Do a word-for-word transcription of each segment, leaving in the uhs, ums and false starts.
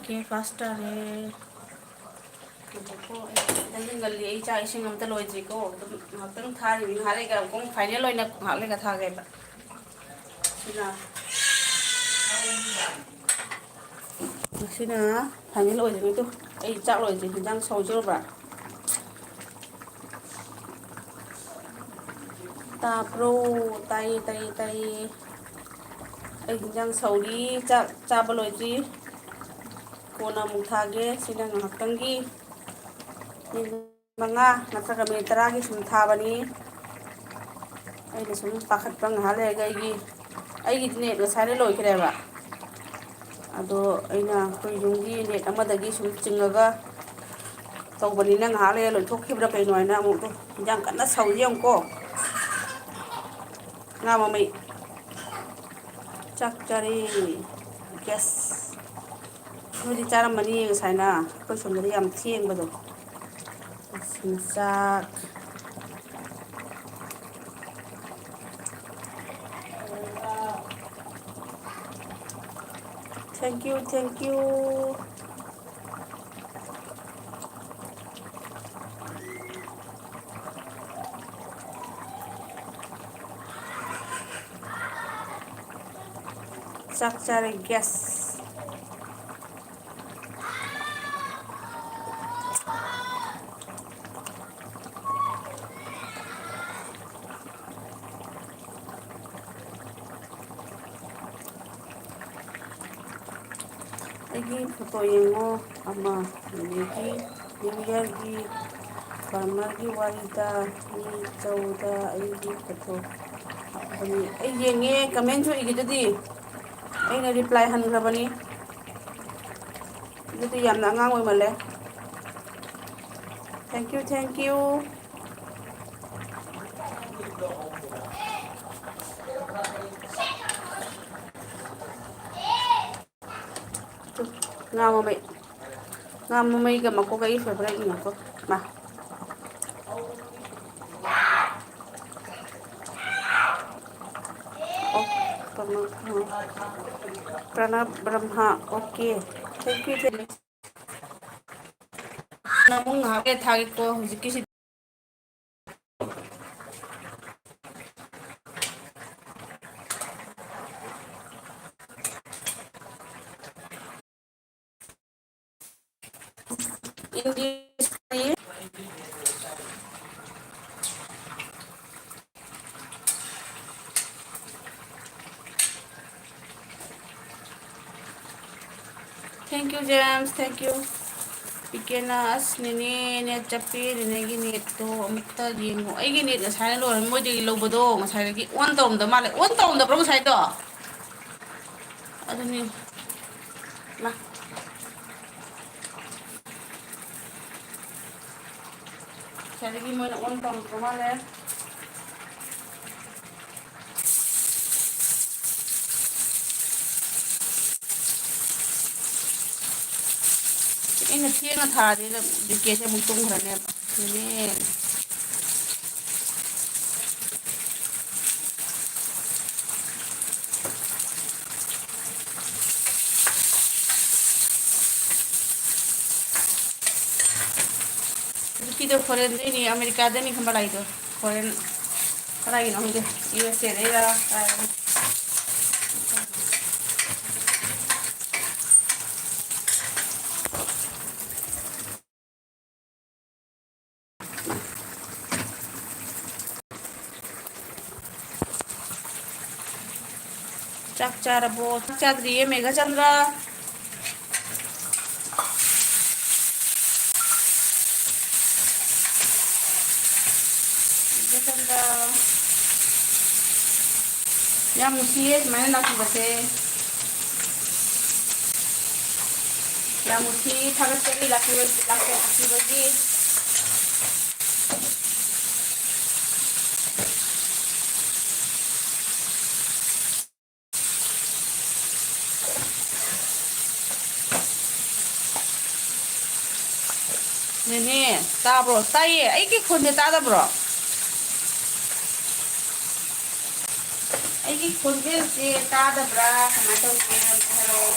Breakfast ꯇꯥꯔꯦ꯫ ꯉꯥꯏꯈꯣꯀꯣ, ꯑꯩ ꯈꯤꯇꯪꯗꯤ ꯉꯜꯂꯤ, ꯑꯩ ꯆꯥꯛ ꯏꯁꯤꯡ ꯑꯝꯇ ꯂꯣꯏꯗ꯭ꯔꯤꯀꯣ꯫ ꯑꯗꯨꯝ ꯉꯥꯏꯍꯥꯛꯇꯪ ꯊꯥꯔꯤꯕꯅꯤ, ꯉꯥꯏꯍꯥꯛ ꯂꯩꯔꯒ ꯑꯃꯨꯛ ꯐꯥꯏꯅꯦꯜ ꯑꯣꯏꯅ ꯉꯥꯏꯍꯥꯛ ꯂꯩꯔꯒ ꯊꯥꯒꯦꯕ꯫ ꯁꯤꯅ, ꯃꯁꯤꯅ ꯐꯥꯏꯅꯦꯜ ꯑꯣꯏꯗꯣꯏꯅꯤ꯫ ꯇꯨ, ꯑꯩ ꯆꯥꯛ ꯂꯣꯏꯗ꯭ꯔꯤ, ꯍꯤꯟꯖꯥꯡ ꯁꯧꯖꯧꯔꯕ꯫ ꯇꯥꯕ꯭ꯔꯣ? ꯇꯥꯏꯌꯦ, ꯇꯥꯏꯌꯦ, ꯇꯥꯏꯌꯦ꯫ ꯑꯩ ꯍꯤꯟꯖꯥꯡ ꯁꯧꯔꯤ, ꯆꯥꯛ ꯆꯥꯕ ꯂꯣꯏꯗ꯭ꯔꯤ꯫ ꯀꯣꯟꯅ ꯑꯃꯨꯛ ꯊꯥꯒꯦ꯫ ꯁꯤꯅ ꯉꯥꯏꯍꯥꯛꯇꯪꯒꯤ ꯃꯤꯅꯤꯠ ꯃꯉꯥ ꯅꯠꯇ꯭ꯔꯒ ꯃꯤꯅꯤꯠ ꯇꯔꯥꯒꯤ ꯁꯨꯝ ꯊꯥꯕꯅꯤ꯫ ꯑꯩꯅ ꯁꯨꯝ ꯄꯥꯈꯠꯄ, ꯉꯥꯏꯍꯥꯛ ꯂꯩꯔꯒ ꯑꯩꯒꯤ, ꯑꯩꯒꯤꯗꯤ ꯅꯦꯠ ꯉꯁꯥꯏꯅ ꯂꯣꯏꯈ꯭ꯔꯦꯕ꯫ ꯑꯗꯣ ꯑꯩꯅ ꯑꯩꯈꯣꯏ ꯌꯨꯝꯒꯤ ꯅꯦꯠ ꯑꯃꯗꯒꯤ ꯁꯨꯝ ꯆꯤꯡꯉꯒ ꯇꯧꯕꯅꯤꯅ, ꯉꯥꯏꯍꯥꯛ ꯂꯩꯔ ꯂꯣꯏꯊꯣꯛꯈꯤꯕ꯭ꯔꯥ ꯀꯩꯅꯣ ꯍꯥꯏꯅ ꯑꯃꯨꯛ ꯌꯥꯝ ꯀꯟꯅ ꯁꯧꯔꯤ ꯌꯦꯡꯉꯨꯀꯣ꯫ ꯉꯥ ꯃꯃꯩ꯫ ꯆꯥꯛ ꯆꯥꯔꯦ꯫ ꯒ꯭ꯌꯥꯁ꯫ ꯅꯣꯏꯗꯤ ꯆꯥꯔꯝꯃꯅꯤ ꯉꯁꯥꯏꯅ꯫ ꯑꯩꯈꯣꯏ ꯁꯣꯝꯗꯗꯤ ꯌꯥꯝ ꯊꯦꯡꯕꯗꯣ꯫ ꯑꯁꯤꯅ ꯆꯥꯛ꯫ Thank you, thank you. ꯆꯥꯛ ꯆꯥꯔꯦ, ꯒ꯭ꯌꯥꯁ꯫ ꯑꯩꯒꯤ ꯐꯣꯇꯣ ꯌꯦꯡꯉꯣ ꯑꯃ, ꯑꯗꯒꯤ ꯅ꯭ꯌꯨ ꯌꯔꯒꯤ ꯐꯥꯔꯃꯔꯒꯤ ꯋꯥꯔꯤꯗ ꯃꯤ ꯆꯧꯗ ꯑꯩꯒꯤ ꯐꯣꯇꯣ ꯍꯥꯞꯄꯅꯤ꯫ ꯑꯩ ꯌꯦꯡꯉꯦ, ꯀꯃꯦꯟꯁꯨ ꯏꯈꯤꯗꯨꯗꯤ, ꯑꯩꯅ ꯔꯤꯄ꯭ꯂꯥꯏ ꯍꯟꯈ꯭ꯔꯕꯅꯤ꯫ ꯑꯗꯨꯗꯤ ꯌꯥꯝꯅ ꯑꯉꯥꯡ ꯑꯣꯏꯃꯜꯂꯦ꯫ Thank you, thank you. ꯉꯥ ꯃꯃꯩ, ꯉꯥ ꯃꯃꯩꯒ ꯃꯀꯣꯛꯀ ꯑꯩ ꯐꯦꯚꯣꯔꯥꯏꯠꯅꯤꯀꯣ꯫ ꯃꯥ꯫ ꯑꯣ, ꯀꯩꯅꯣ, ꯎꯝ꯫ ꯄ꯭ꯔꯅꯕ ꯕ꯭ꯔꯍ꯭ꯃ, okay꯫ Thank you, thank you꯫ ꯑꯃꯨꯛ ꯉꯥꯏꯍꯥꯛ ꯂꯩꯔ ꯊꯥꯒꯦꯀꯣ ꯍꯧꯖꯤꯛꯀꯤꯁꯤ꯫ English꯫ Thank you, James, thank you꯫ ꯄꯤꯀꯦꯅ, "ꯑꯁ ꯅꯦꯅꯦ, ꯅꯦꯠ ꯆꯞꯄꯦ, ꯅꯦꯅꯦꯒꯤ ꯅꯦꯠꯇꯣ ꯑꯃꯨꯛꯇ ꯌꯦꯡꯉꯣ꯫" ꯑꯩꯒꯤ ꯅꯦꯠ ꯉꯁꯥꯏꯅ ꯂꯣꯏꯔꯝꯃꯤ, ꯃꯣꯏꯗꯒꯤ ꯂꯧꯕꯗꯣ ꯉꯁꯥꯏꯗꯒꯤ ꯑꯣꯟ ꯇꯧꯔꯝꯗ ꯃꯥꯜꯂꯦ꯫ ꯑꯣꯟ ꯇꯧꯔꯝꯗꯕ꯭ꯔꯣ ꯉꯁꯥꯏꯗꯣ? ꯑꯗꯨꯅꯤ꯫ ꯃꯥ꯫ ꯉꯁꯥꯏꯗꯒꯤ ꯃꯣꯏꯅ ꯑꯣꯟ ꯇꯧꯔꯝꯗ ꯃꯥꯜꯂꯦ꯫ ꯑꯩꯅ ꯊꯦꯡꯅ ꯊꯥꯔꯗꯤ ꯖꯤꯀꯦꯁꯦ ꯑꯃꯨꯛ ꯇꯨꯝꯈ꯭ꯔꯅꯦꯕ꯫ ꯑꯗꯨꯅꯦ꯫ ꯍꯧꯖꯤꯛꯀꯤꯗꯣ foreignꯗꯩꯅꯤ, Americaꯗꯩꯅꯤ ꯈꯪꯕ ꯂꯥꯛꯏꯗꯣ꯫ Foreign ꯀꯗꯥꯏꯒꯤꯅꯣ ꯈꯪꯗꯦ, USAꯗꯩꯔ ꯀꯗꯥꯏꯗꯩꯅꯣ꯫ ꯆꯥꯛ ꯆꯥꯔꯕꯣ? ꯆꯥꯛ ꯆꯥꯗ꯭ꯔꯤꯌꯦ, ꯃꯦꯘꯆꯟꯗ꯭ꯔ꯫ ꯌꯥꯝ ꯅꯨꯡꯁꯤꯌꯦ ꯁꯨꯃꯥꯏꯅ ꯂꯥꯛꯄꯤꯕꯁꯦ꯫ ꯌꯥꯝ ꯅꯨꯡꯁꯤ, ꯊꯥꯒꯠꯆꯔꯤ ꯂꯥꯛꯄꯤꯕ-, ꯂꯥꯛꯄꯤꯕꯒꯤ꯫ ꯅꯦꯅꯦ, ꯇꯥꯕ꯭ꯔꯣ? ꯇꯥꯏꯌꯦ꯫ ꯑꯩꯒꯤ ꯈꯣꯟꯁꯦ ꯇꯥꯗꯕ꯭ꯔꯣ? ꯑꯩꯒꯤ ꯈꯣꯟꯖꯦꯜꯁꯦ ꯇꯥꯗꯕ꯭ꯔꯥ? ꯀꯃꯥꯏꯅ ꯇꯧꯒꯦ? ꯑꯝꯇ ꯍꯥꯏꯔꯛꯑꯣ꯫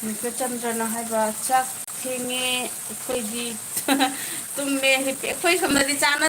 ꯅꯤꯡꯀꯆꯟꯗ꯭ꯔꯅ ꯍꯥꯏꯕ, "ꯆꯥꯛ ꯊꯦꯡꯉꯦ, ꯑꯩꯈꯣꯏꯗꯤ ꯇꯨꯝꯃꯦ, ꯍꯤꯞꯄꯦ꯫" ꯑꯩꯈꯣꯏ ꯁꯣꯝꯗꯗꯤ ꯆꯥꯅ